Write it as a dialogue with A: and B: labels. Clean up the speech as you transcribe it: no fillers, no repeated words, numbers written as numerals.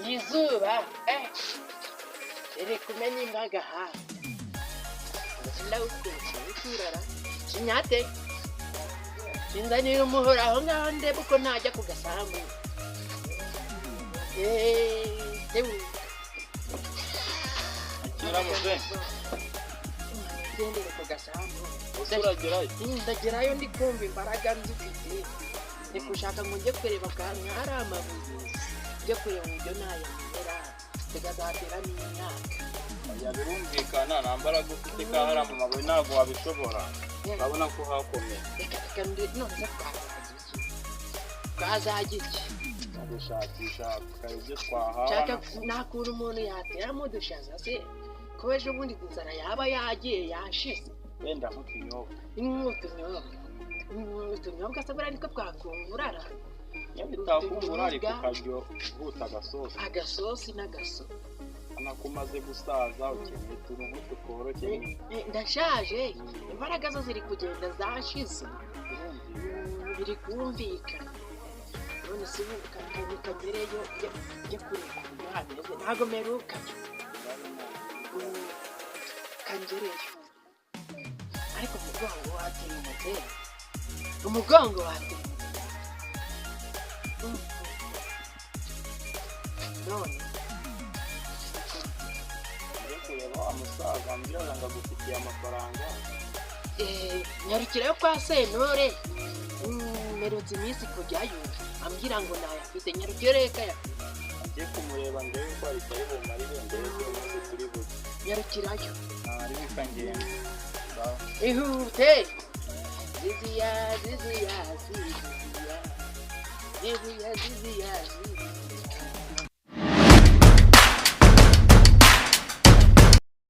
A: Izuba riri kumena imbaga hafi, ndawukura kinyate kinzanira umuhoro aho ngaho, ndebe uko najya ku gasambu. Tewe.
B: Akira, muze.
A: Ngendere ku gasambu.
B: Ese uragerayo?
A: Ndagerayo, ndi kumva imbaraga nzifite. Ndi gushaka ngo njye kureba akantu hari amabuye, njye kureba uburyo nayamera tukazateramo imyaka.
B: Oya, birumvikana, nta mbaraga ufite, kahari mu mabuye ntabwo wabishobora, urabona ko hakomeye.
A: Reka reka, none se twazajya iki? Twazajya iki?
B: Gushakisha tukareba ibyo twahawe.
A: Nshaka nta kuntu umuntu yateramo udushaza se, ko ejo bundi inzara yaba yagiye yashize.
B: Wenda nk'utunyobwa.
A: Nk'utunyobwa, utunyobwa se buriya niko twakungurara?
B: Iyo bitakungura ariko ukaryo uhuta agasosi.
A: Agasosi n'agaso.
B: Urabona ko umaze gusaza, ukeneye utuntu nk'utu tworoshye.
A: Ndashaje, imbaraga zo ziri kugenda zashize.
B: Birumvikana.
A: Biri kumvikana. None se ubu kagereyo njye kureba uburyo hameze, ntabwo mperukayo. Kangereyo, ariko umugongo watirimutse, umugongo watirimutse. None
B: Njye kureba wa musaza ambwiraga ngo agufitiye amafaranga.
A: Nyarukirayo kwa Sentore. Mperutse iminsi kujyayo, ambwira ngo ntayafite. Nyarukire reka yafite.
B: Njye kumureba ndebe ko hari icyo ari bumarire, ndebe ko uyu munsi turi buke.
A: Nyarukirayo.
B: Ntari bikangenda.
A: Ihute. Ziziya, ziziya, ziziya, ziziya, ziziya, ziziya.